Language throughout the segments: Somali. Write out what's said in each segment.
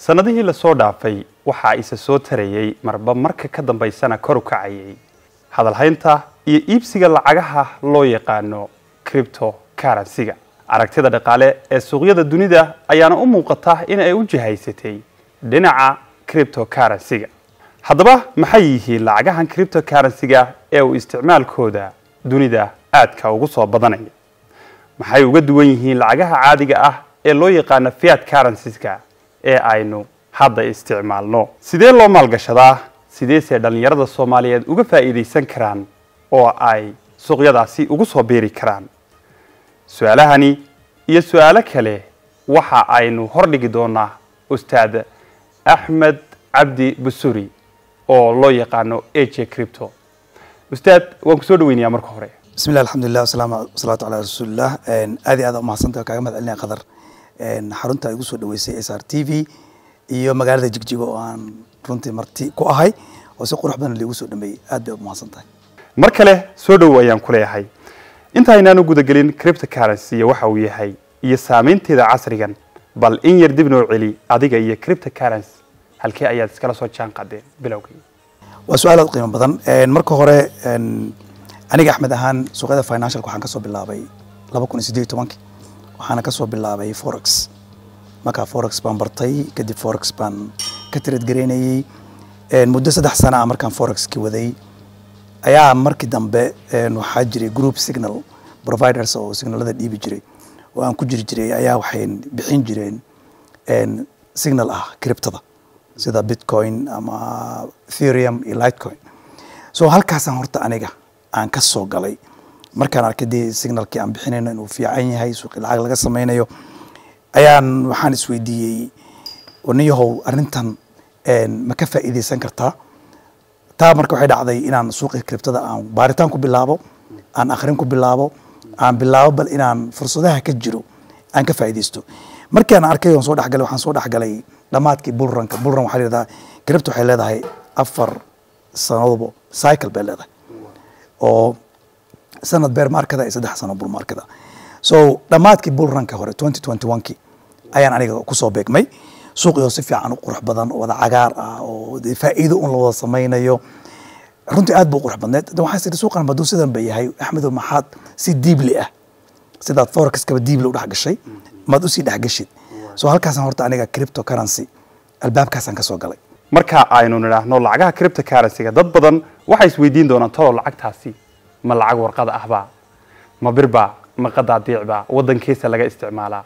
Sannadihii lasoo dhaafay waxaa isa soo tarayay, marba marka ka dambaysana kor u kacayay, hadalhaynta iyo iibsiga lacagaha loo yaqaano crypto currency-ga. Aragtida dhaqaale ee suuqyada dunida ayaana u muuqata in ay u jihaysatay dhinaca crypto currency-ga. Haddaba, maxay yihiin lacagahan crypto currency-ga ee uu isticmaalkooda dunida aadka ugu soo badanaya? Maxay uga duwan yihiin lacagaha caadiga ah ee loo yaqaano fiat currencies-ka ee aynu hadda isticmaalno? Sidee loo maalgashadaa? Sideese dhallinyarada Soomaaliyeed uga faa'iidaysan karaan oo ay suuqyadaasi ugu soo biiri karaan? Su-aalahani iyo su-aalo kale waxa aynu hordhigi doonaa Ustaad Axmed Cabdi Busuri oo loo yaqaano AJ Crypto. Ustaad, waan kusoo dhaweynayaa marka hore. Bismillah, alxamdulilah, wasalaatu calaa rasuulillah. Aad iyo aad umahadsantahay, kaaga mahad celinaya Qadar xarunta ay igu soo dhaweysay SR TV iyo magaalada Jigjigo oo aan runtii marti ku ahay oo si qurux badan liigu soo dhameeyey. Aad bay umahadsan tahay. Mar kale soo dhow ayaan ku leeyahay. Inta aynaanu gudagelin cryptocurrency iyo waxa uu yahay iyo saameynteeda casrigan, bal in yar dib noo celi. Adiga iyo cryptocurrency halkee ayaad iskala soo jaan qaadeen bilowgii? Waa su-aal aad u qiimo badan. Marka hore, aniga Axmed ahaan suuqyada financialka waxaan kasoo bilaabay 2018-kii, waxaana kasoo bilaabay forex. Markaa forex baan bartay, kadib forex baan ka trade gareynayey muddo 3 sano ah. Markaan forex ki waday ayaa markii dambe waxaa jiray group signal providers oo signalada dhiibi jiray oo aan ku jiri jiray, ayaa waxay bixin jireen signal ah cryptada sida Bitcoin ama Ethereum iyo Litecoin. So halkaasaan horta aniga aan ka soo galay. Markaan arkay dee signalkii aan bixinayno inuu fiican yahay, suuqii lacag laga sameynayo, ayaan waxaan isweydiiyey, "Niyahow, arrintan ma ka faa'iideysan kartaa?" Taa marka waxay dhacday inaan suuqii cryptada aan baaritaan ku bilaabo, aan akhrin ku bilaabo, aan bilaabo bal inaan fursadaha ka jiro aan ka faa'iideysto. Markii aan arkay oon soo dhexgalay, waxaan soo dhexgalay dhammaadkii bull runka. Bull run waxaa la yidhahdaa, crypto waxay leedahay 4 sanadoba cycle bay leedahay, oo sanad bear markada iyo 3 sano bull markada. So dhammaadkii bull runka hore, 2021-kii, ayaan aniga kusoo beegmay suuqii oo si fiican u qurux badan oo wada cagaar ah oo dee faa'iido un la wada samaynayo. Runtii aad buu u qurux badneed. Hadda waxaan is idhi, suuqan hadduu sidan ba yahay, Axmedow, maxaad si deeply ah, sidaad forex kaba deeply u dhex gashay, maad usii dhex gashid? So halkaasaan horta aniga cryptocurrency albaabkaasaan ka soo galay. Marka aynu nidhaahno lacagaha cryptocurrency-ga, dad badan waxay isweydiin doonaan, talow lacagtaasi ma lacag warqada ahbaa, ma birbaa, ma qadaadiicbaa, waddankiisa laga isticmaalaa?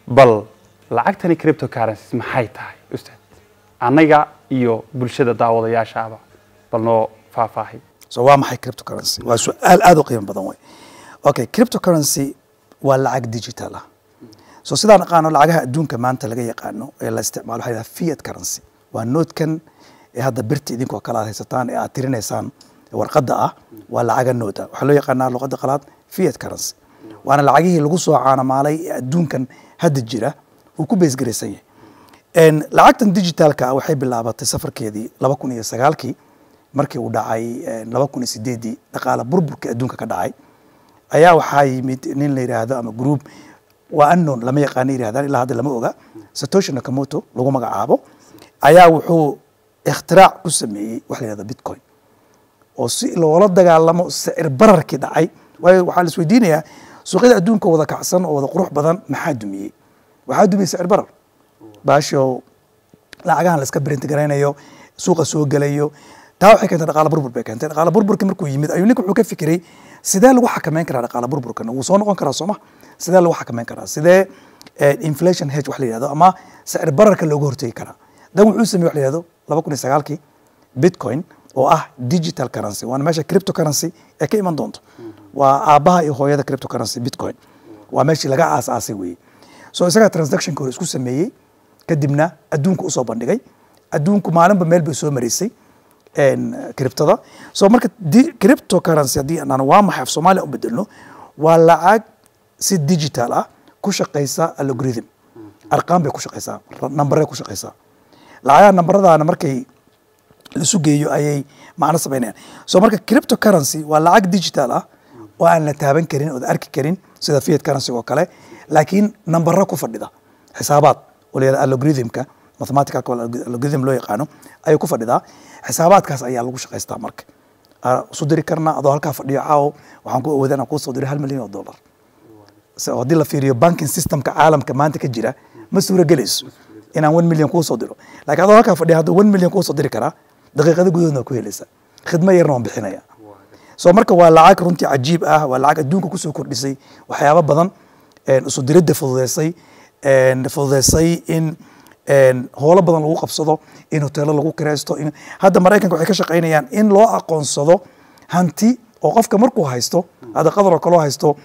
Bal lacagtani cryptocurrencies maxay tahay, ustaad? Annaga iyo bulshada daawadayaasha ahba bal noo faahfaahi. So waa maxay cryptocurrency? Waa su-aal aad u qiimo badan wey. Okay, cryptocurrency waa lacag digital ah. So sidaan aqaano, lacagaha adduunka maanta laga yaqaano ee la isticmaalo waxaa la yidhaha fiat currency. Waa noodkan ee hadda birta idinkoo kale aad haysataan ee aad tirinaysaan ee warqadda ah, waa lacaga nood ah. Waxaa loo yaqaanaa luqadda qalaad fiat currency, waana lacagihii lagu soo caanamaalay ee adduunkan hadda jira uu ku base garaysan yahay. Lacagtan digitalka ah waxay bilaabatay safarkeedii 2009-kii, markii uu dhacay 2008-dii dhaqaala burburka adduunka ka dhacay. Ayaa waxaa yimid nin la yidhaahdo ama group, waa unknown, lama yaqaano yidhahdaan, ilaa hadda lama oga, Satoshi Nakamoto lagu magacaabo, ayaa wuxuu ikhtirac ku sameeyey waxa la yidhahda Bitcoin oo si loola dagaalamo sicir bararkii dhacay. Waayo, waxaa la isweydiinayaa, suuqyada adduunka wada kacsan oo wada qurux badan maxaa dumiyey? Waxaa dumiyey sicir barar, baasho lacagahan la iska print garaynayo, suuqa soo gelayo. Taa waxay keentay dhaqaala burbur bay keentay. Dhaqaala burburka markuu yimid ayuu ninka wuxuu ka fikiray, sidee lagu xakameyn karaa dhaqaala burburkan? Wuu soo noqon karaa, sooma? Sidee lagu xakameyn karaa? Sidee inflation hedge wax la yidhahdo ama sicir bararka looga hortegi karaa? Dan wuxuu sameeyey wax la yidhahdo 2009-kii Bitcoin oo ah digital currency, waana meesha cryptocurrency ee ka iman doonto. Waa aabbaha iyo hooyada cryptocurrency Bitcoin, waa meeshii laga aasaasay weeye. So isagaa transactionka hore isku sameeyey, kadibna adduunka usoo bandhigay. Adduunku maalinba meel bay soo marisay cryptada. So marka cryptocurrency haddii aan waa maxay af Soomaaliya u bedelno, waa lacag si digital ah ku shaqeysa, algorithm, arqaam bay ku shaqeysaa, nambaray ku shaqeysaa. Lacagaha nambaradaana markay laisu geeyo ayay macno samaynayaan. So marka cryptocurrency waa lacag digital ah oo aan la taaban karin ood arki karin sida fiat currency oo kale, laakiin nambaro ku fadhida, xisaabaad oo la yihahdo algorithmka mathematical algorithm loo yaqaano ayay ku fadhidaa. Xisaabaadkaas ayaa lagu shaqaystaa. Marka isu diri karnaa adoo halkaa fadhiyo, caawo waxaan ku awoodaa inaan kuu soo diro $1 milyan. So haddii la fiiriyo banking systemka caalamka maanta ka jira, ma suuragelayso inaan 1 million kuu soo diro, laakiin adoo halkaa fadhiya hadda 1 million kuu soo diri karaa, daqiiqado gudahoodna waa ku helaysaa, khidmo yarna waan bixinaya. So marka waa lacag runtii cajiib ah, waa lacag adduunka kusoo kordhisay waxyaabo badan, isu diridda fududeysay, fududeysay in howlo badan lagu qabsado, in hoteelo lagu kiraysto. In hadda Maraykanka waxay ka shaqaynayaan in loo aqoonsado hanti oo qofka markuu haysto, hadda Qadar oo kaloo haysto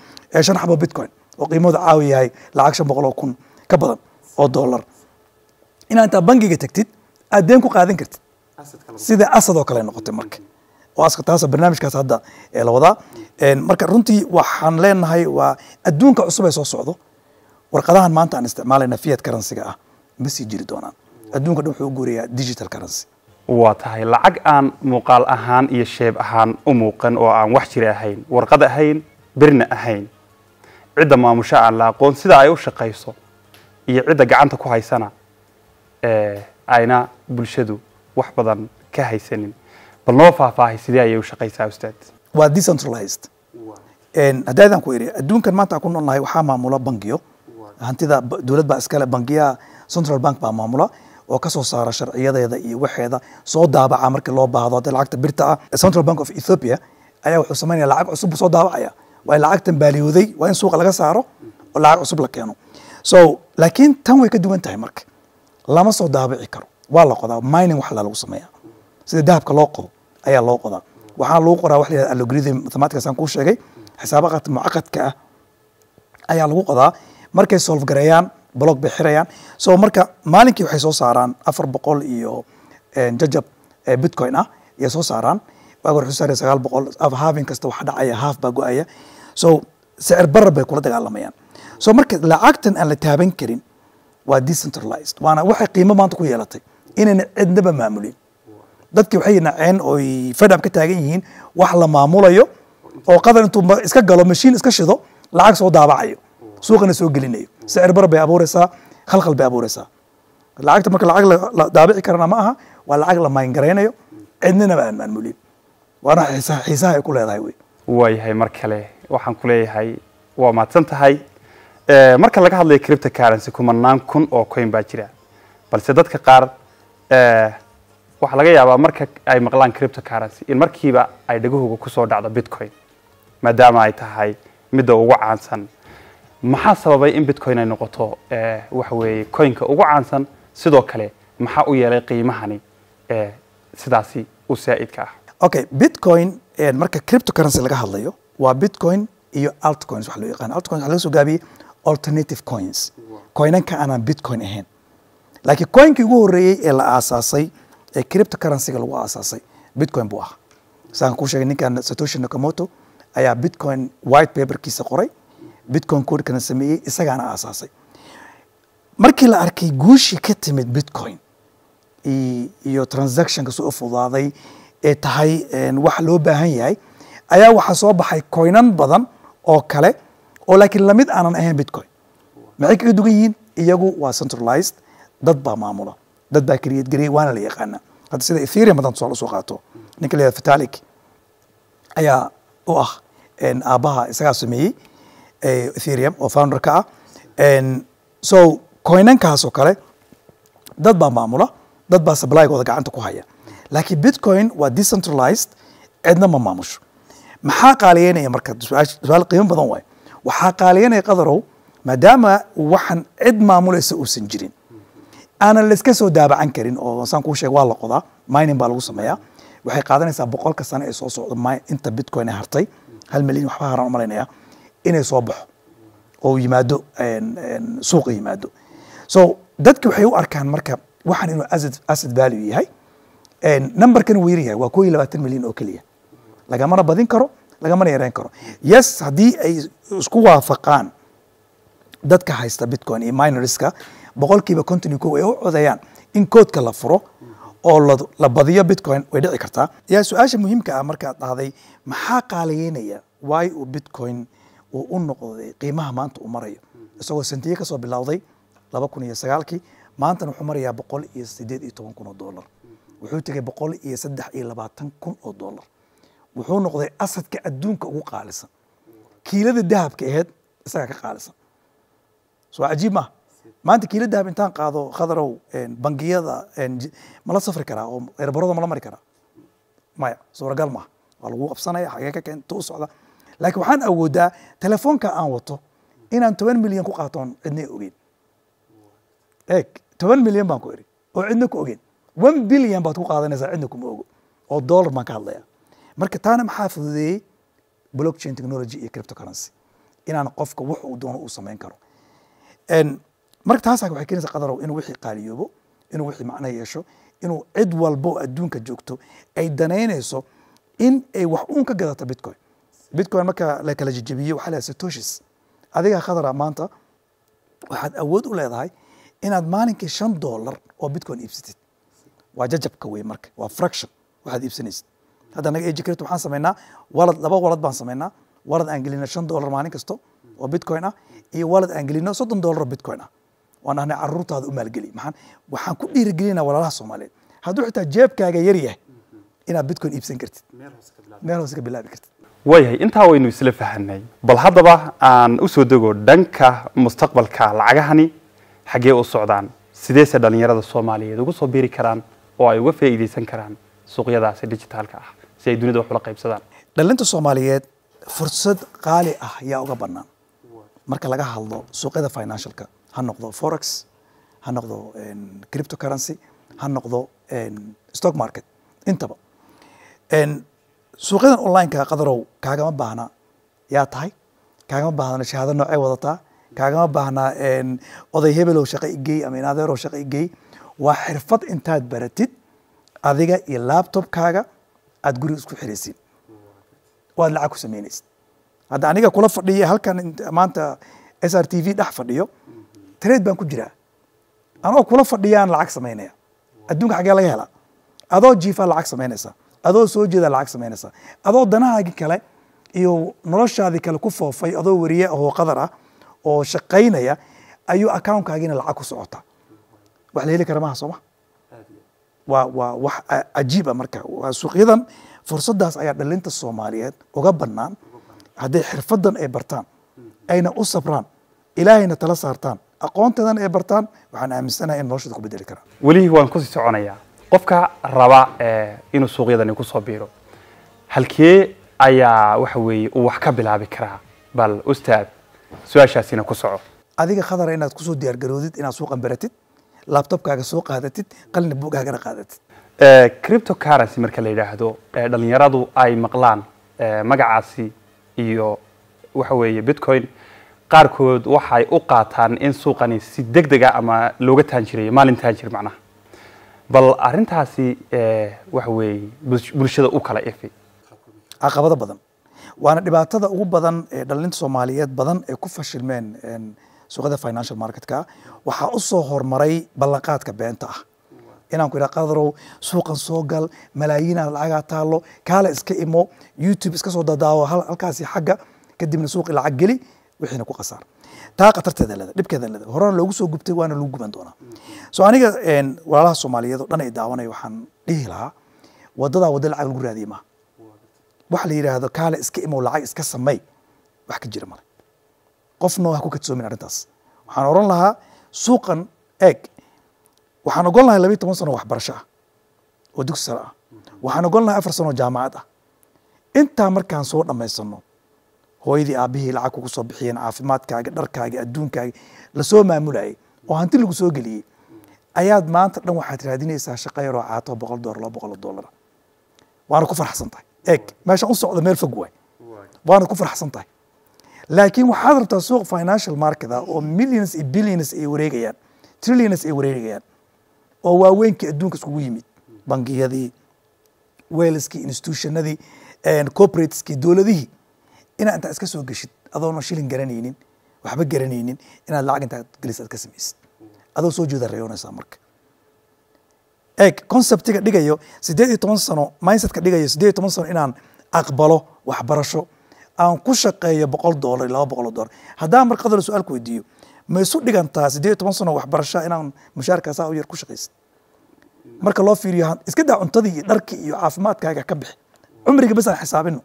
shan xabo Bitcoin oo qiimahooda caawi yahay lacag 500,000 ka badan oo dollar, inaa intaa bangiga tagtid aad deen ku qaadan kartid, sida asset oo kale noqotay. Marka oo aska taasa barnaamijkaas hadda ee la wadaa. Marka runtii waxaan leenahay waa adduunka cusub ee soo socdo. Warqadahan maanta aan isticmaalayna fiat currency-ga ah ma sii jiri doonaan. Adduunka dhan wuxuu u guurayaa digital currency. Waa tahay, lacag aan muuqaal ahaan iyo sheeb ahaan u muuqan oo aan wax jira ahayn, warqad ahayn, birna ahayn, cidda maamusho aan la aqoon, sida ay u shaqayso iyo cidda gacanta ku haysana ayna bulshadu wax badan ka haysanin, bal noo faahfaahay sidee ayay u shaqaysaa, ustaad? Waa decentralized. Haddii ku iri adduunkan maanta aan ku noolnahay waxaa maamula bangiyo, hantida dowlad baa iskale, bangiyaha central bank baa maamula oo kasoo saara sharciyadeeda iyo waxeeda, soo daabaca markii loo baahdo. Hadii lacagta birta ah, Central Bank of Ethiopia ayaa wuxuu samaynaya lacag cusub buu soo daabacaya, waa in lacagtan baaliyooday waa in suuqa laga saaro oo lacag cusub la keeno. So laakiin tan way ka duwan tahay. Marka lama soo daabici karo, waa la qodaa, mining wax la lagu sameeyaa, sida dahabka loo qodo ayaa loo qodaa. Waxaa lagu qoraa wax la yihahdo algorithm mathematics aan kuu sheegay, xisaabaadka mucaqadka ah ayaa lagu qodaa. Markay solve gareeyaan, block bay xirayaan. So marka maalinkii waxay soo saaraan 400 iyo jajab Bitcoin ah ayay soo saaraan. Waag hore waxay soo saareen 900. Halving kasta waxa dhacaya half baa go-aya, so sicir barar bay kula dagaalamayaan. So marka lacagtan aan la taaban karin waa decentralized, waana waxay qiimo maanta ku yeelatay inayna cidnaba maamulin. Dadki waxay naceen oy fed up ka taagan yihiin wax la maamulayo oo Qadar intuu iska galo mashiin iska shido lacag soo daabacayo, suuqana soo gelinayo. Sicir bar bay abuureysaa, khalkhal bay abuureysaa lacagta. Marka lacag la daabici karana ma aha, waa lacag la mayngaraynayo, cidnanaba aan maamulin, waana xiisaha ay ku leedahay wey. Waayahay, mar kale waxaan ku leeyahay waa mahadsan tahay. Marka laga hadlayo cryptocurrency, kumanaan kun oo coin baa jira, balse dadka qaar waxaa laga yaabaa marka ay maqlaan cryptocurrency in markiiba ay dhagahooga kusoo dhacdo Bitcoin, maadaama ay tahay midda ugu caansan. Maxaa sababay in Bitcoin ay noqoto waxa weeye coinka ugu caansan? Sidoo kale maxaa u yeelay qiimahani sidaasi u saa'idka ah? Okay, Bitcoin, marka cryptocurrency laga hadlayo, waa Bitcoin iyo altcoins waxa loo yaqaan. Altcoins waxa laga soo gaabiyey alternative coins, coinanka aanan Bitcoin ahayn. Laakiin coinkii ugu horreeyey ee la aasaasay ee cryptocurrency-ga lagu aasaasay Bitcoin buu ahaa. Saan kuu sheegay, ninkan Satoshi Nakamoto ayaa Bitcoin white paperkiisa qoray, Bitcoin codekana sameeyey, isagaana aasaasay. Markii la arkay guushii ka timid Bitcoin iyo transactionka soo fudaaday ee tahay wax loo baahan yahay, ayaa waxaa soo baxay coinan badan oo kale oo laakiin lamid aanan ahayn Bitcoin. Maxay kaga duwan yihiin iyagu? Waa centralized, dad baa maamula, dad baa create gareeyay, waana la yaqaanaa. Hadda sida Ethereum haddaan tusaale usoo qaato, ninka la yihahdo Vitalik ayaa u ah aabbaha, isagaa sameeyey Ethereum oo founder ka ah. So coinankaas oo kale dad baa maamula, dad baa supply-gooda gacanta ku haya, laakiin Bitcoin waa decentralized, cidna ma maamusho. Maxaa qaaliyeynaya marka? Su-aal qiimo badan waay. Waxaa qaaliyeynaya, Qadarow, maadaama waxan cid maamulaysa uusan jirin, aanan la iska soo daabacan karin, oo saan kuu sheeg waa la qodaa, mining baa lagu sameeyaa. Waxay qaadanaysaa 100-ka sano ee soo socda inta Bitcoin ay hartay, 1 milyan waxba haraan umalaynaya, inay soo baxo oo yimaado suuqa yimaado. So dadki waxay u arkaan marka waxaan inuu asset value yahay. Numberkan wuu yar yahay, waa 21 milyan oo keliya, lagamana badin karo, lagamana yareyn karo. Yes, haddii ay isku waafaqaan dadka haysta Bitcoin iyo minerska 51% ay u codeeyaan in koodka la furo oo la badiyo Bitcoin, way dhici kartaa. Yaa su-aasha muhiimka ah markaad dhahday maxaa qaaliyeynaya, waay uu Bitcoin uu u noqday qiimaha maanta uu marayo, isagoo sentiye kasoo bilowday 2009-kii, Maantana wuxuu marayaa 118,000 oo dollar. Wuxuu tegay 123,000 oo dollar. Wuxuu noqday assetka adduunka ugu qaalisan. Kiilada dahabka aheyd isagaa ka qaalisan. Soo cajiib maaha? Maanta kiilo dahab intaan qaado, Khadarow, bangiyada mala safri karaa oo airportada mala mari karaa? Maya, suuragal maaha. Waa lagu qabsanaya, xagee ka keenta u socda. Laakiin waxaan awoodaa telefoonka aan wato inaan 10 milyan ku qaatoon cidna ogeyn. Eeg, 10 milyan baan ku eri oo cidna ku ogeyn. 1 billion baad ku qaadanaysaa, cidna kuma ogo, oo dollar baan ka hadlaya. Marka taana maxaa fududeeyey? Blockchain technology iyo cryptocurrency, inaan qofka wax uu doono uu samayn karo. Marka taasaa waxay keenaysaa, Qadarow, inuu wixii qaaliyoobo, inuu wixii macno yeesho, inuu cid walbo oo adduunka joogto ay danaynayso in ay wax uun ka gadato Bitcoin. Bitcoin marka la kala jejebiyo waxaa la satoshis. Adiga, Khadara, maanta waxaad awood u leedahay inaad maalinkii $5 oo Bitcoin iibsatid. Waa jajabka wey. Marka waa fraction waxaad iibsanaysid. Hadda anaga AG Crypto waxaan samaynaa wallet, laba wallet baan samaynaa: wallet aan gelino $5 maalin kasto oo Bitcoin ah iyo wallet aan gelino $30 oo Bitcoin ah. Waan dhahnay caruurtaada u maalgeli. Maxaan waxaan ku dhiirigelinaa walaalaha Soomaaliyeed, hadduu xitaa jeebkaaga yar yahay, inaad Bitcoin iibsan kartid, meel hoose ka bilaabi kartid. Waayahay, intaa waynu isla fahanay. Bal haddaba aan u soo dego dhanka mustaqbalka. Lacagahani xaggee u socdaan? Sideese dhalinyarada Soomaaliyeed ugu soo biiri karaan oo ay uga faa'iidaysan karaan suuqyadaasi dijitaalka ah si ay dunida wax ula qaybsadaan? Dhalinta Soomaaliyeed fursad qaali ah yaa uga bannaan marka laga hadlo suuqyada financialka, ha noqdo forex, ha noqdo cryptocurrency, ha noqdo stock market intaba. Suuqyadan online-ka, Qadarow, kaagama baahna yaa tahay, kaagama baahna shahaado noocee wadataa, kaagama baahna oday hebelow shaqo igey ama inadeerow shaqo igey. Waa xirfad intaad baratid, adiga iyo laptopkaaga aad guriga isku xiraysiin, waad lacag ku samaynaysid. Hadda aniga kula fadhiya halkan maanta SRTV dhex fadhiyo, trade baan ku jiraa. Anoo kula fadhiyaan lacag samaynaya. Adduunka xaggee laga helaa? Adoo jiifaa lacag samaynaysa, adoo soo jeeda lacag samaynaysa, adoo danahaagii kale iyo noloshaadii kale ku foofay, adoo wariye ahoo Qadar ah oo shaqaynaya ayuu accountkaagina lacag ku socota. Wax la heli kara maaha, sooma? Waa wax cajiib ah. Marka waa suuqyadan fursadaas ayaa dhalinta Soomaaliyeed uga bannaan hadday xirfadan ay bartaan, ayna u sabraan, Ilaahayna tala saartaan, aqoonteedan ay bartaan. Waxaan aaminsanahay in noloshooda ku bedeli karaan. Weli waan kusii soconayaa. Qofka raba inuu suuqyadani kusoo biiro, halkee ayaa waxa weeye uu wax ka bilaabi karaa? Bal ustaad, su-aashaasina ku soco. Adiga, Khadara, inaad kusoo diyaar garoodid inaad suuqan baratid, laptopkaaga soo qaadatid, qalina buugaagana qaadatid. Cryptocurrency marka la yidhaahdo, dhalinyaradu ay maqlaan magacaasi iyo waxa weeye Bitcoin, qaarkood waxay u qaataan in suuqani si deg dega ama looga taanjirayo maalin taanjir macnaha. Bal arrintaasi waxa weeye bulshada u kala ifi. Caqabado badan, waana dhibaatada ugu badan ee dhalinta Soomaaliyeed badan ee ku fashilmeen suuqyada financial marketka. Waxaa u soo hormaray ballanqaadka beenta ah, inaan ku idhaha: "Qadarow, suuqan soo gal, malaayiinaad lacagaa taalo, kaale iska imo, YouTube iska soo dadaawo halkaasi xagga, kadibna suuqi lacag geli, wixiina ku khasaar." Taa khatarteeda leeda, dhibkeeda leeda, horena loogu soo gubtay, waana lagu guban doonaa. So aniga walaalaha Soomaaliyeed oo dhan ay daawanaya waxaan dhihi lahaa: wadadaa wadda lacag lagu raadiyay maaha. Waxa la yidhaahdo "kaale iska imow, lacag iska samey", wax ka jira male. Qofna ha ku kadsoomin arrintaas. Waxaan oran lahaa suuqan eeg. Waxaan ogon lahay 12 sano waxbarasho ah oo dugsi sare ah. Waxaan ogon lahay 4 sano jaamacad ah. Intaa markaan soo dhammaysano, hooyadii aabihii lacag kugu soo bixiyeen, caafimaadkaaga, dharkaaga, adduunkaaga lasoo maamulayay oo hanti lagu soo geliyey, ayaad maanta dhan waxaad raadinaysaa shaqo yaroo caato, $100, $200. Waana ku farxsan tahay. Eeg meeshaan u socda, meel fog waay. Waana ku farxsan tahay, laakiin waxaad rabtaa suuq financial market ah oo millions iyo billions ay wareegayaan, trillions ay wareegayaan, oo waaweynkii adduunka iskugu yimid, bangiyadii, whaleskii, institutionadii, corporateskii, dowladihii, inaad intaa iska soo geshid adoona shilin garanaynin, waxba garanaynin, inaad lacag intaad gelis aad ka samaysid adoo soo jeeda rayoonaysaa. Marka eeg conceptiga dhigayo 18 sano, mindsetka dhigayo 18 sano inaan aqbalo waxbarasho aan ku shaqeeyo $1 iyo $200. Haddaan mar Qadar su-aal ku weydiiyo, Ma isu dhigantaa 18 sano waxbarasha inaan mushaarkaasaa u yar ku shaqaysid? Marka loo fiiriyo, iska daa cuntadii iyo dharkii iyo caafimaadkaaga ka bixi, cumriga bas aan xisaabino,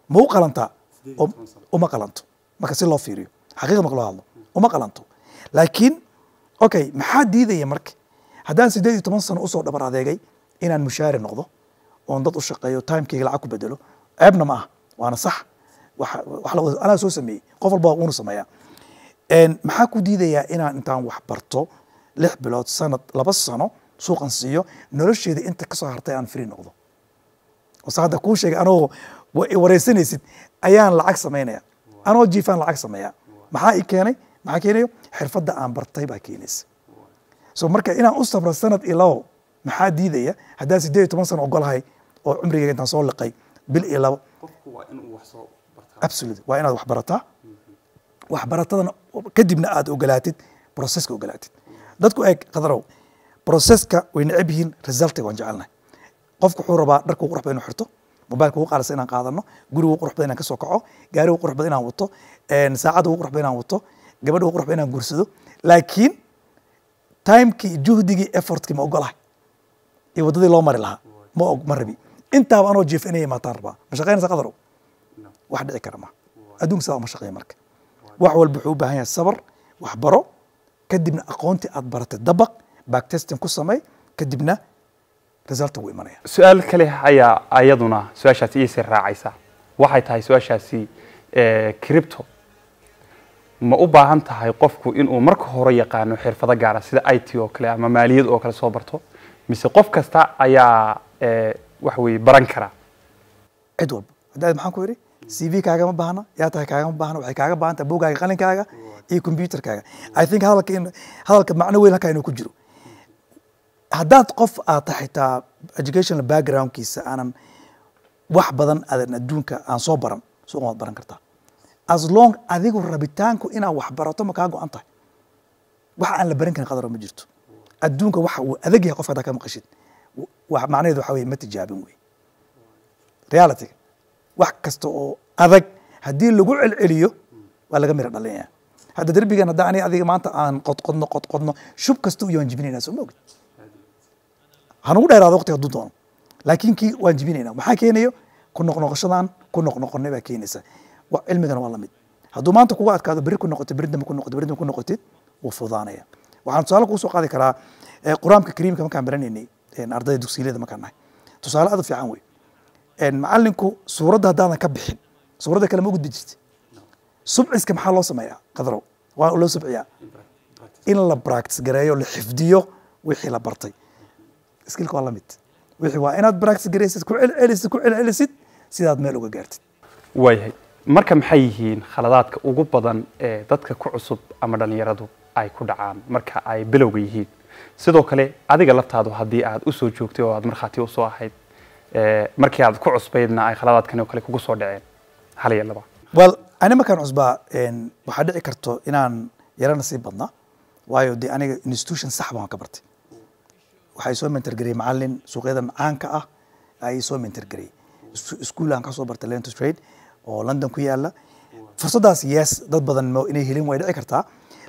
ma u qalantaa? Uma qalanto. Marka si loo fiiriyo xaqiiqa, marka loo hadlo, uma qalanto. Laakiin okay, maxaa diidaya marka haddaan 18 sano usoo dhabar adeegay inaan mushaari noqdo oon dad u shaqeeyo, timekeyga lacag ku bedelo? Ceebna ma aha, waana sax. Wax anaa soo sameeyey, qof walba wuuna sameeyaa. Maxaa ku diidayaa inaan intaan wax barto 6 bilood, sanad, 2 sano suuqan siiyo, nolosheeda inta kasoo hartay aan free noqdo? Ose hadda kuu sheegay, anoo wareysanaysid ayaan lacag samaynaya, anoo jiifaan lacag sameeya. Maxaa i keenay? Maxaa keenayo? Xirfadda aan bartay baa keenaysa. So marka inaan u sabro sanad iyo labo, maxaa diidaya haddaan 18 sano ogolahay oo cumrigeyga intaan soo liqay bil iyo labo? Qofku waa inuu wax soo bartaa. Absolutely, waa inaad wax barataa. Waxbaratadana kadibna aad ogolaatid processka, ogolaatid. Dadku eeg, Qadarow, processka way neceb yihiin, resultiga waan jecelnahay. Qofku wuxuu rabaa dharka ugu qurux badan inuu xirto, mobilka ugu qaalisan inaan qaadano, guriga ugu qurux badan inaan kasoo kaco, gaariga ugu qurux badan inaan wato, saacadda ugu qurux badan inaan wato, gabadha ugu qurux badan inaan guursado. Laakiin timekii, juhdigii, effortkii ma ogolahay iyo waddadii loo mari lahaa ma og, ma rabi. Intaaba anoo jiif inay imaataan rabaa. Ma shaqaynaysa, Qadarow? Wax dhici kara ma adduunka sidaa uma shaqeeya. Marka wax walba wuxuu u baahan yahay sabar. Wax baro, kadibna aqoontii aad baratay dabaq, backtesting ku samey, kadibna resulta wuu imanaya. Su-aal kale ayaa ayaduna su-aashaasi iisii raacaysa. Waxay tahay su-aashaasi, crypto ma u baahan tahay qofku inuu marka hore yaqaano xirfado gaara sida IT oo kale ama maaliyad oo kale soo barto, mise qof kasta ayaa waxa weeye baran kara? Cid walba. Hadda maxaan ku yidhi? CV kaagama baahna, yaa tahay kaagama baahna. Waxay kaaga baahan tahay buugaaga, qalinkaaga iyo computerkaaga. I think hadalka in hadalka macno weyn halkaa inuu ku jiro. Haddaad qof aad tahay xitaa educational backgroundkiisa aanan wax badan aadan adduunka aan soo baran, suuqan waad baran kartaa, as long adigu rabitaanku inaad wax barato ma kaa go-an tahay. Wax aan la baran karin, Qadaro, ma jirto adduunka. Waxa uu adag yahay qofka haddaa ka maqashid, macnaheedu waxa weye ma tijaabin wey. Reality, wax kasta oo adag haddii lagu celceliyo waa laga mira dhalinaya. Hadda derbigan hadda ani adiga maanta aan qodqodno, qodqodno, shub kasta u waan jibinayna, soo ma ogid? Hanugu dheeraado waqtiga hadduu doono, laakiin kii waan jibinayna. Maxaa keenayo? Ku noqnoqoshadan ku noqnoqonay baa keenaysa. Cilmigana waa lamid. Hadduu maanta kuga adkaado, berri ku noqotid, berri dambe ku noqotid, berri dambe ku noqotid, wuu fudaanaya. Waxaan tusaale kuu soo qaadi karaa Qur-aanka Kariimka markaan baranaynay, ardayda dugsiyada markaan nahay. Tusaale aad u fiican wey. Macallinku suuradda haddaadan ka bixin, suuradda kale ma gudbi jirti. Subciska maxaa loo sameeyaa, Qadrow? Waa loo subciyaa in la practice gareeyo, la xifdiyo wixii la bartay. Skillka waa la mid. Wixii waa inaad practice gareysid, ku celcelisid, ku celcelisid, sidaad meel uga gaartid. Waayahay. Marka maxay yihiin khaladaadka ugu badan ee dadka ku cusub ama dhalinyaradu ay ku dhacaan marka ay bilowga yihiin? Sidoo kale adiga laftaadu haddii aad usoo joogtay oo aad markhaati usoo ahayd, markii aad ku cusbaydna ay khaladaadkani oo kale kugu soo dhaceen, hal iyo laba. Well, ani markaan cusbaa, waxaa dhici karto inaan yarana sii badnaa, waayo dee aniga institution sax baan ka bartay. Waxay soo mentor gareyey macalin suuqyadan caanka ah ayay soo mentor gareyey. School aan ka soo bartay, Learn to Trade oo London ku yaala. Fursaddaas, yes, dad badan inay helin way dhici kartaa,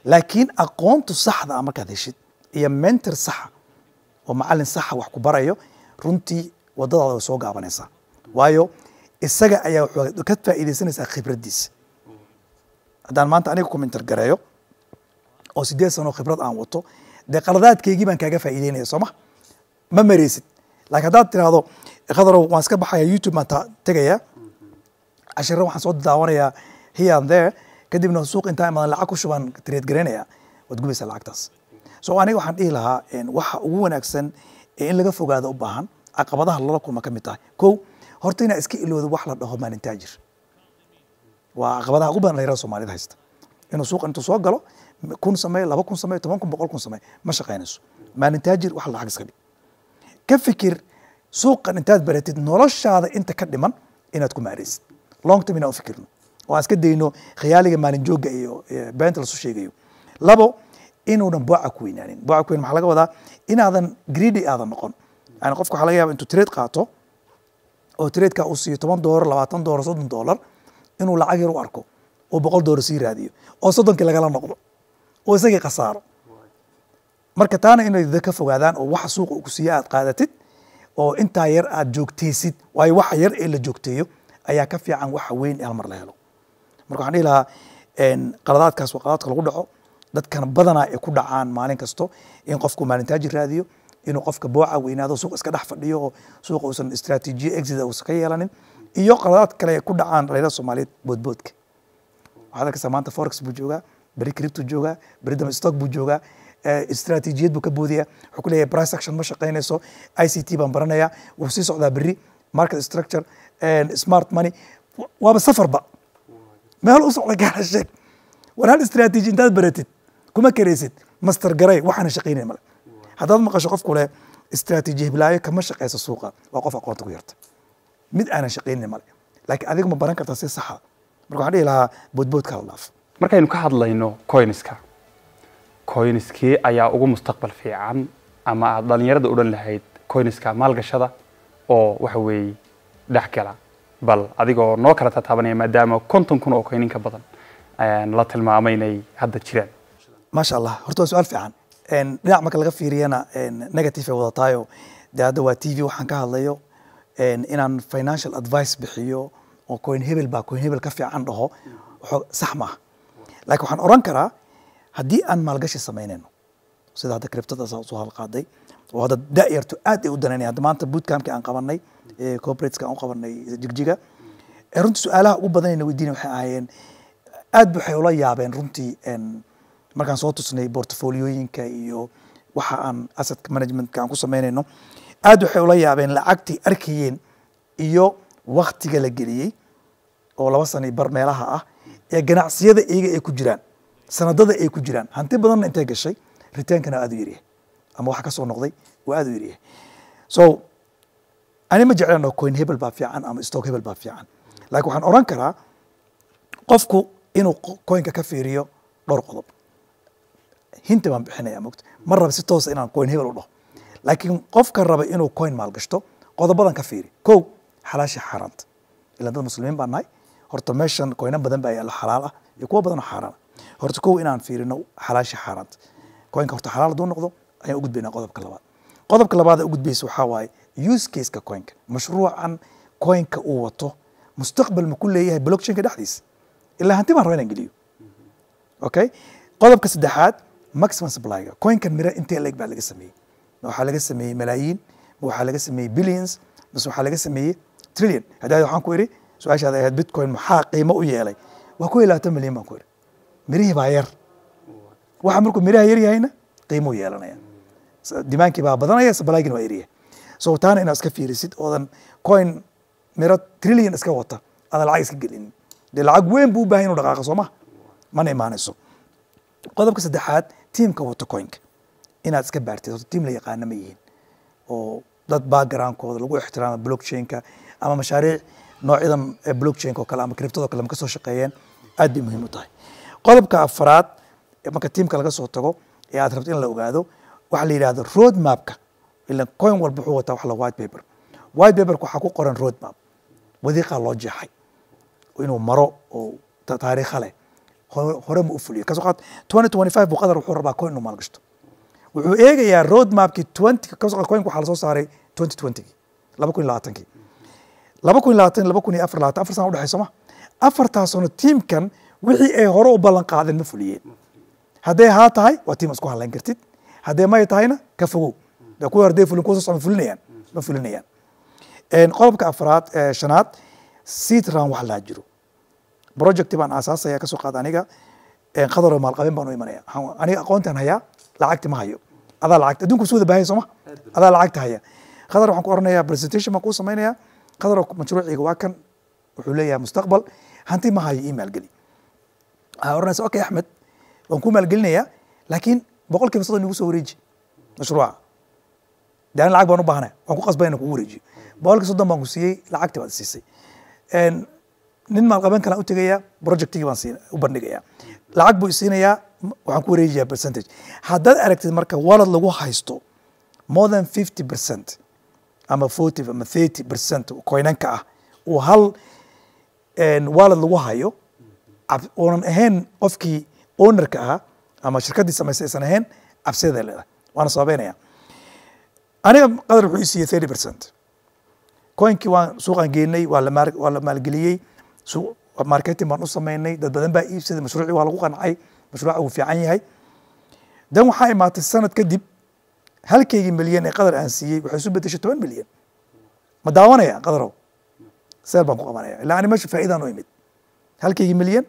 laakiin aqoontu saxda ah markaad heshid iyo mentor saxa oo macalin saxa wax ku barayo, runtii wadadaada way soo gaabanaysaa, waayo isaga ayaa wuxuu ka faa'iidaysanaysaa khibraddiisa. Haddaan maanta aniga ku mentor gareeyo oo 8 sano khibrad aan wato, dee qaladaadkeygii baan kaaga faa'iideynaya, soo ma ma mareysid? Laakiin haddaad tiraahdo, "Khadarow, waan iska baxaya, YouTube baan tegaya, cashiro waxaan soo daawanayaa here and there, kadibna suuq intaan imadan lacag ku shubaan, trade garaynaya," waad gubaysaa lacagtaas. So aniga waxaan dhihi lahaa, waxa ugu wanaagsan ee in laga fogaado u baahan, caqabadaha lala kulma ka mid tahay, kow, horta inaa iska ilowdo wax la dhaho maalin taajir. Waa caqabadaha ugu badan dhalinyarada Soomaalida haysta. Inuu suuqa intuu soo galo 1000 sameeyo, 2000 sameeyo, 10,000, 100,000 sameeyo, ma shaqaynayso. Maalin taajir wax lacag iska dhig. Ka fikir suuqan intaad baratid noloshaada inta ka dhiman inaad ku maaraysid, long term inaan u fikirno oo aan iska dayno khiyaaliga maalin joogga iyo beenta lasu sheegayo. Labo, inuunan booca ku weynaanin. Booca ku weyn maxaa laga wadaa? Inaadan greedy aadan noqon. Yani qofka waxaa laga yaaba intuu trade qaato oo tradeka uu siiyo $10, $20, $30, inuu lacag yar u arko oo $100 sii raadiyo oo 30kii lagala noqdo. oo isagii khasaaro. Marka taana inay dad ka fogaadaan oo waxa suuqa uu ku siiya aad qaadatid oo intaa yar aad joogteysid, waayo waxa yar ee la joogteeyo ayaa ka fiican waxa weyn ee hal mar la helo. Marka waxaan dhihi lahaa, qaladaadkaas waa qaladaadka lagu dhaco dadkan badanaa ay ku dhacaan maalin kasto, in qofku maalintaajir raadiyo, inuu qofka booca weynaado, suuqa iska dhex fadhiyo oo suuqa uusan istiraatiijiye exit uusan ka yeelanin, iyo qaladaad kale ay ku dhacaan dhalinyarada Soomaaliyeed, boodboodka. Waxaad arkaysaa maanta forex buu joogaa, beri crypto joogaa, beri dambe stock buu joogaa, istiraatiijiyad buu ka boodaya. Wuxuu ku leeyahay price action ma shaqaynayso, ICT baan baranayaa. Wuu sii socdaa, berri market structure, smart money, waaba safarba meel u socda gaara. Sheeg war, hal istiraatiiji intaad baratid kuma karaysid master garay waxaana shaqaynayn male. Haddaad maqasho qofku leh istiraatiiji hiblaayo kama shaqayso suuqa, waa qof aqoonta ku yarta. Mid aanan shaqaynin male, laakiin adiga ma baran kartaa si saxa. Marka waxaan dhihi lahaa boodboodka la dhaaf. Markaynu ka hadlayno coinska, coinskii ayaa ugu mustaqbal fiican ama aad dhalinyarada odhan lahayd coinska maalgashada oo waxa weeye dhex gala? Bal adigoo noo kala tataabanaya, maadaama 50,000 oo coin in ka badan la tilmaamay inay hadda jiraan. Maasha Allah, horta waa su-aal fiican. Dhinac marka laga fiiriyana negative ay wadataayo. Dee hadda waa TV waxaan ka hadlayo, inaan financial advice bixiyo oo coin hebel baa coin hebel ka fiican dhaho sax maaha. Laakiin waxaan oran karaa haddii aan maalgashi samaynayno sida hadda cryptada soo halqaaday oo hadda da'yartu aad ay u danaynaya. Hadda maanta bootcampki aan qabanay ee corporateska aan u qabanay Jigjiga, runtii su-aalaha ugu badan ayna weydiinay waxay ahaayeen, aad waxay ula yaabeen runtii, markaan soo tusnay portfoliyooyinka iyo waxa aan asset managementka aan ku samaynayno, aad waxay ula yaabeen lacagtii arkayeen iyo waktiga la geliyey oo 2 sano iyo bar meelaha ah ee ganacsiyada iyaga ay ku jiraan, sanadada ay ku jiraan, hanti badanna intay gashay, returnkana aad u yaryahay ama waxa ka soo noqday waa aad u yaryahay. So ani ma jeclan oo coin hebel baa fiican ama stock hebel baa fiican, laakiin waxaan oran karaa qofku inuu coinka ka fiiriyo dhowr qodob. Hinta baan bixinaya mogta, ma raba si toosa inaan coin hebel u dhaho, laakiin qofka raba inuu coin maalgashto qodobadan ka fiiri. Kow, xalaasha xaaraanta, ilaan dad muslimiin baan nahay. Horta meeshan coinan badan baa yaallo xalaal ah iyo kuwa badan oo xaaraan ah. Horta kow inaan fiirino xalaasha xaaraanta. Coinka horta xalaal hadduu noqdo ayaan u gudbaynaa qodobka labaad. Qodobka labaad ee u gudbaysa waxaa waaye use caseka coinka. Mashruucan coinka uu wato mustaqbal ma ku leeyahay blockchainka dhexdiisa? Ilaa hanti baan rabaa inaan geliyo. Okay, qodobka saddexaad, maximum supplyga coinkan. Miro intee leeg baa laga sameeyey? Ma waxaa laga sameeyey malaayiin, ma waxaa laga sameeyey billions, mase waxaa laga sameeyey trillion? Hadda waxaan ku idhi, su-aashaada ahayd Bitcoin maxaa qiimo u yeelay, waa 21 milyan baan ku idhi. Mirihii baa yar. Waxa markuu miraha yar yahayna qiimuu yeelanaya, demandkii baa badanaya, supplygina waa yaryahay. So taana inaad iska fiirisid oodan coin miro trillion iska wata aadan lacag iska gelinin. Dee lacag weyn buu u baahan inuu dhaqaaqo, soo ma mana imaanayso. Qodobka saddexaad, tiimka wato coinka inaad iska baartid. Horta tiim la yaqaana ma yihiin oo dad backgroundkooda lagu ixtiraamo blockchainka ama mashaariic noocyadan blockchainka oo kale ama cryptada oo kale ma kasoo shaqeeyeen? Aad bay muhiim u tahay. Qodobka afraad, marka tiimka laga soo tago ee aad rabto in la ogaado, waxaa la yidhahdo road mapka. Ilan coin walba wuxuu wataa wax la white paper. White paperka waxaa ku qoran road map, wadiiqaa loo jeexay inuu maro oo taariikha leh. Hore ma u fuliyo? Kasoo qaad 2025 buu qadar wuxuu rabaa coin inuu maalgashto. Wuxuu eegayaa road mapkii 20. Kasoo qaad coinka waxaa lasoo saaray 2020, 2020-kii, 2020, 2024, 4 sano udhexayso ma afartaas sano tiimkan wixii ay hore u ballan qaadeen ma fuliyeen? Hadday haa tahay, waa tiim isku hadlayn kartid. Hadday may tahayna, ka fogow. Dee kuwa hadday fulin, kuwa soo socda fulinayaan ma fulinayaan? Qodobka afraad, shanaad, seed round wax laa jiro. Project baan aasaasaya, kasoo qaad aniga qadaroo maalqabeen baan u imanaya. Aniga aqoontaan hayaa, lacagti ma hayo. Adaa lacagta adduunku soo wada baahaya, sooma? Adaa lacagta haya. Qadar waxaan ku oranayaa, presentation baan kuu samaynaya: "Qadar, mashruuciga waa kan, wuxuu leeyahay mustaqbal, hanti ma hayo, ii maalgeli." Waxaa oranaysa, "Okay Axmed, waan kuu maalgelinayaa, laakiin 30% igu soo wareeji mashruuca." Dee ani lacag baan u baahanay, waan ku qasbay inaan kugu wareejiyo. 30% baan ku siiyey, lacagti baad siisay. Nin maalqaben kalaan u tegaya, projectigii baan siin u bandhigaya, lacag buu isiinayaa, waxaan ku wareejiyaa percentage. Haddaad aragtid marka wallet lagu haysto more than 50% ama 40 ama 30% coinanka ah uu hal wallet lagu hayo, uunan ahayn qofkii ownerka ahaa. ama shirkaddii samaysay aysan ahayn, cabsideeda leedahay. Waana sababeynaya. Aniga Qadar wuxuu i siiyey 30%. Coinkii waan suuqaan geynay, waa la maalgeliyey, suuq marketing baan u sameynay, dad badan baa iibsaday, mashruucii waa lagu qancay, mashruuca wuu fiican yahay. Dan waxaa imaatay sanad kadib, halkaygii milyan ee Qadar aan siiyey waxay isu bedeshay 10 milyan. Ma daawanaya, Qadarow? Sell baan ku qabanaya, ilaa ani meesha faa'iidaan u imid. Halkaygii milyan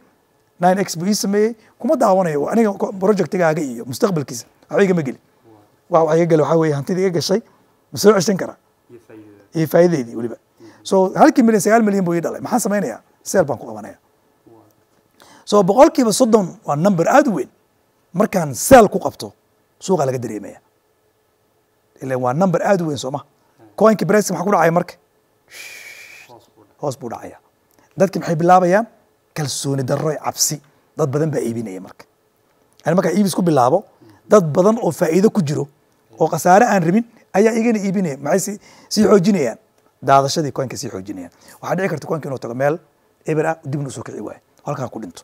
9x buu ii sameeyey, kuma daawanayo. Aniga projectigaaga iyo mustaqbalkiisa waxba igama gelin. Waxa iga geli waxaa weeye hantida iga gashay ma soo ceshan karaa iyo faa'iidadeydii weliba. So halkii milyan 9 milyan buu ii dhalay. Maxaan samaynayaa? Sell baan ku qabanaya. So 30% waa number aada u weyn. Markaan sell ku qabto, suuqa laga dareemaya, ilan waa number aada u weyn, soo ma? Coinki price maxaa ku dhacaya marka? Hoos buu dhacaya. Dadki maxay bilaabayaan? Kalsooni darro, cabsi. Dad badan baa iibinaya. Marka ani markaa iibis ku bilaabo, dad badan oo faa'iido ku jiro oo khasaare aan rabin ayaa igana iibinaya. Maxay sii xoojinayaan? Daadashadii coinka sii xoojinayaan. Waxaa dhici karta coinka inuu tago meel eber ah, dibna usoo kici waayo, halkaa ku dhinto.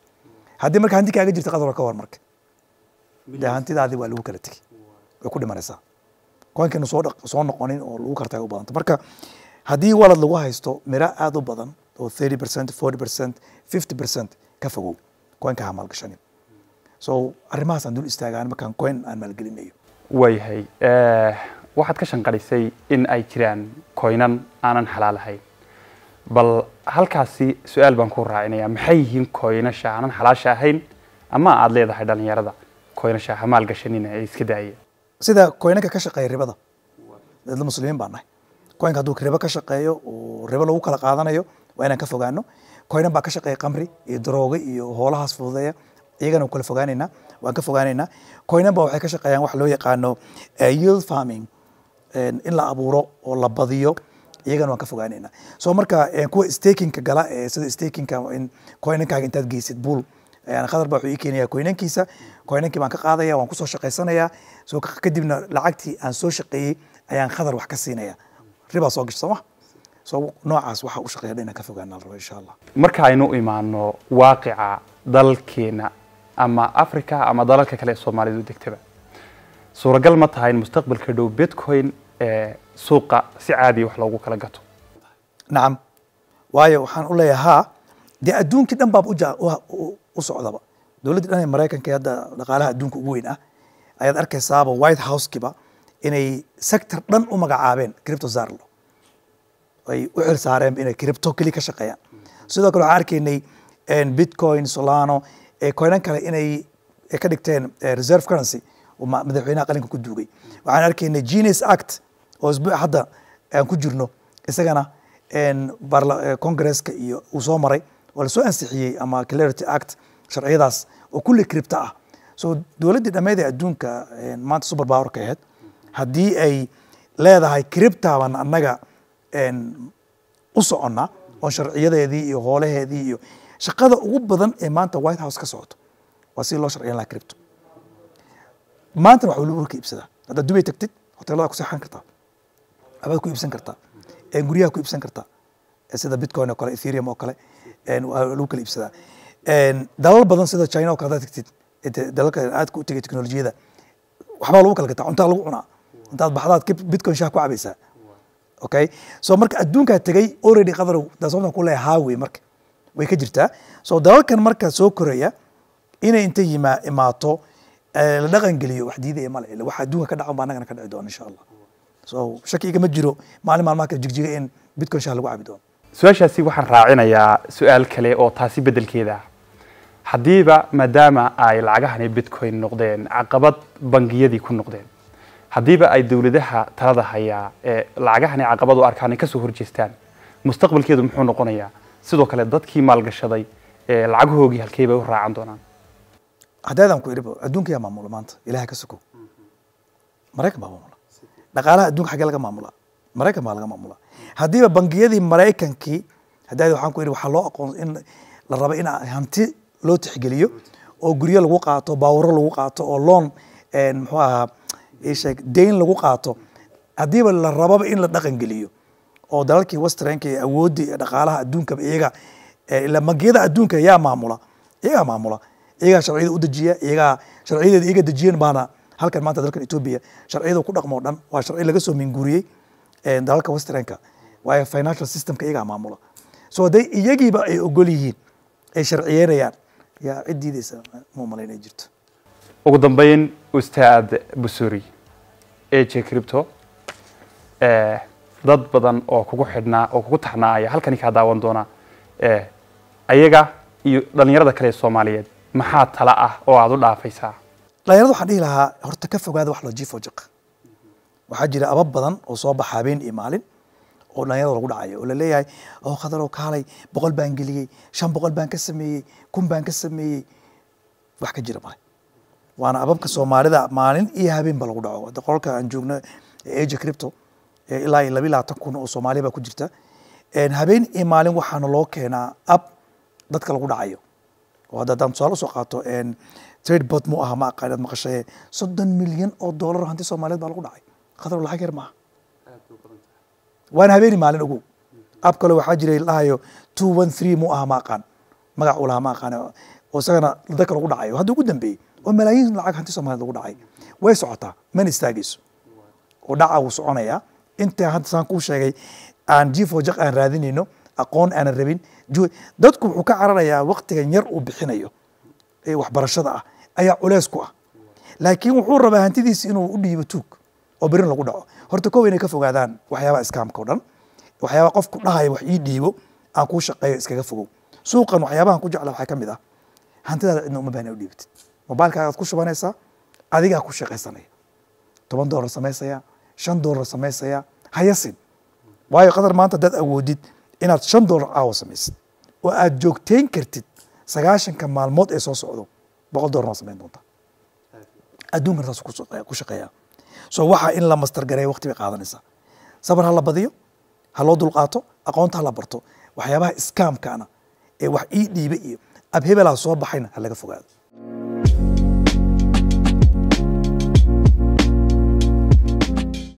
Haddii marka hanti kaaga jirta, Qadar, ka war marka dee hantidaadii waa lagu kala tegey, way ku dhimanaysaa. Coinka inuu soo noqonin oo lagu kala tagay u badanta. Marka haddii walad lagu haysto miro aada u badan oo 30%, 40%, 50%, ka fogow coinka, ha maalgashanin. So arrimahaas aan dul istaagaan markaan coin aan maalgelinayo. Waayahay, waxaad ka shanqarisay in ay jiraan coinan aanan xalaal ahayn. Bal halkaasi su-aal baan ku raacinaya: maxay yihiin coinasha aanan xalaasha ahayn, ama aada leedahay dhalinyarada coinasha ha maalgashanina ee iska daaya? Sida coinanka ka shaqeeya ribada. Dad muslimiin baan nahay. Coinka hadduu ribo ka shaqeeyo oo ribo lagu kala qaadanayo, waa inaan ka fogaano. Coinan baa ka shaqeeya qamri iyo daroogo iyo hoolahaas fududeeya, iyagana waan kala fogaanaynaa, waan ka fogaanaynaa. Coinan ba waxay ka shaqeeyaan wax loo yaqaano yield farming, in la abuuro oo la badiyo, iyagana waan ka fogaanaynaa. So marka kuwa stakingka gala, sida stakingka in coinankaaga intaad geysid pool. Khadar baa wuxuu ii keenayaa coinankiisa, coinankii baan ka qaadaya, waan kusoo shaqaysanayaa. So kadibna lacagtii aan soo shaqeeyey ayaan Khadar wax ka siinaya. Ribaa soo gasha, sooma? So noocaas waxa u shaqeeya inaan ka fogaana la rabo, insha Allah. Marka aynu imaano waaqica dalkeena ama Africa ama dalalka kale ee Soomaalidu degtaba, suuragal ma tahay in mustaqbalka dhow Bitcoin ee suuqa si caadiya wax loogu kala gato? Nacam. Waayo waxaan u leeyahay haa. Dee adduunkii dhan baaba u socdaba. Dowladdii dhan ee Maraykanka ee hadda dhaqaalaha adduunka ugu weyn ah ayaad arkaysaaba, White House-kiba inay sector dhan u magacaabeen crypto czar, ay u xil saareen inay crypto keli ka shaqeeyaan. Sidoo kale waxaan arkaynay Bitcoin, Solana, coinan kale inay ka dhigteen reserve currency oo madaxweynaha qalinka ku duugay. Waxaan arkaynay Genius Act oo isbuuc hadda aan ku jirno, isagana Congresska iyo uu soo maray oo lasoo ansixiyey, ama Clarity Act, sharciyadaas oo kulli crypto ah. So dowladdii dhammeyd ee adduunka maanta super powerka ahayd, haddii ay leedahay cryptaban annaga u soconna oo sharciyadeedii iyo hoolaheedii iyo shaqada ugu badan ee maanta White House ka socoto waa si loo sharciyan lahaa crypto. Maantana wax waliba ka iibsadaa. Haddaad Dubay tagtid, hoteelada ku seexan kartaa, waxbaad ku iibsan kartaa, guryaha ku iibsan kartaa, sida Bitcoin oo kale, Ethereum oo kale, waa lagu kala iibsadaa. Dalal badan sida China oo kale haddaad tagtid, dalalka aadka u tegay teknolojiyada, waxbaa lagu kala gataa, cuntaa lagu cunaa, intaad baxdaad Bitcoin shaah ku cabaysaa. Okay, so marka adduunkaa tegay already, Qadarow, taa sababtan ku leeyahay haa wey. Marka way ka jirtaa. So dalalkan marka soo koraya inay inta imaato la dhaqan geliyo, wax diidaya male. Ila waxa adduunka ka dhacan baa annagana ka dhici doona, insha Allah. So shaki igama jiro maalin maalmaha kale Jigjiga in Bitcoin shaah lagu cabi doono. Su-aashaasi waxaan raacinayaa su-aal kale oo taasi beddelkeeda ah. Haddiiba maadaama ay lacagahani Bitcoin noqdeen caqabad bangiyadii ku noqdeen, haddiiba ay dowladaha talada hayaa ee lacagahani caqabad u arkaan ay kasoo horjeestaan, mustaqbalkeedu muxuu noqonayaa? Sidoo kale dadkii maalgashaday ee lacagahoogii halkee bay u raacan doonaan? Haddaadaan ku idhibo, adduunka yaa maamula maanta? Ilahay ka sokow, Maraykan baa maamula. Dhaqaalaha adduunka xaggee laga maamulaa? Maraykan baa laga maamulaa. Haddiiba bangiyadii Maraykankii haddaadi waxaan ku idhi waxaa loo aqoon in la rabo in hanti loo tixgeliyo oo guryo lagu qaato, baawuro lagu qaato, oo loan, muxuu ahaa, ii sheeg, deyn lagu qaato, haddiiba la rababa in la dhaqan geliyo oo dalalkii westernka iyo awooddii iyo dhaqaalaha adduunkaba iyaga, ila bangiyada adduunka yaa maamula? Iyagaa maamula, iyagaa sharciyada u dejiya, iyagaa Sharciyadeeda iyaga dejiyeen baana halkan maanta dalkan Ethiopia sharciyada ku dhaqmo dhan waa sharci laga soo minguuriyey dalalka westernka, waayo financial systemka iyagaa maamula. So hadday iyagiiba ay ogol yihiin, ay sharciyeynayaan, yaa cid diideysa ma umalayn ay jirto. Ugu dambeyn, Ustaad Busuri, AJ Crypto, dad badan oo kugu xidhnaa oo kugu taxnaa ayaa halkani kaa daawan doona. Ayaga iyo dhalinyarada kale ee Soomaaliyeed maxaa tala ah oo aada u dhaafaysaa? Dhalinyarada waxaan dhihi lahaa, horta ka fogaada wax loo jiifo jiq. Waxaa jira abab badan oo soo baxa habeen iyo maalin oo dhalinyarada lagu dhacayo oo laleeyahay, "Oo Khadarow, kaalay, 100 baan geliyey, 500 baan ka sameeyey, 1000 baan ka sameeyey." Wax ka jira male. Waana ababka Soomaalida maalin iyo habeenba lagu dhaco. Hadda qolalka aan joogno AJ Crypto ilaa iyo 22,000 oo Soomaaliya baa ku jirta. Habeen iyo maalin waxaana loo keenaa app dadka lagu dhacayo, oo hadda haddaan tusaale usoo qaato, TradeBot mu aha, ma aqaan inaad maqashay, $30 milyan oo hanti Soomaaliyeed baa lagu dhacay. Khadar, lacag yar maaha, waana habeeni maalin. Ogow, app kale waxaa jiray lahayo 213 mu aha, ma aqaan magac uu lahaa, ma aqaan, oo isagana dadka lagu dhacayo hadda ugu dambeeyey oo malaayiin lacag hanti Soomaaliyeed lagu dhacay. Way socotaa, mana istaagayso, oo dhaca wuu soconayaa. Inta hadda saan kuu sheegay aan jifo jaq aan raadinayno, aqoon aanan rabin, dadku wuxuu ka cararayaa waqtigan yar uu bixinayo ee waxbarashada ah ayaa culeys ku ah, laakiin wuxuu rabaa hantidiisa inuu u dhiibo tuug oo berin lagu dhaco. Horta kow, inay ka fogaadaan waxyaabaha scamka o dhan, waxyaabaha qofku dhahaya "Wax ii dhiibo aan kuu shaqeeyo", iskaga fogow. Suuqan waxyaabahan ku jecla waxaa ka mid ah hantidaada cidna uma baahna u dhiibatid. Mobilekaagaad ku shubanaysaa, adigaa ku shaqaysanaya, $10 samaysaya, $5 samaysaya, hayasin. Waayo Qadar, maanta haddaad awoodid inaad $5 caawa samaysid oo aad joogteyn kartid 90-ka maalmood ee soo socdo, $100 waa samayn doontaa. Adduunkana saas ku shaqeeyaa. So waxa in la master gareeyo waqti bay qaadanaysaa. Sabar ha la badiyo, ha loo dulqaato, aqoonta ha la barto. Waxyaabaha scamkana ee wax ii dhiiba iyo app hebelaa soo baxayna ha laga fogaado.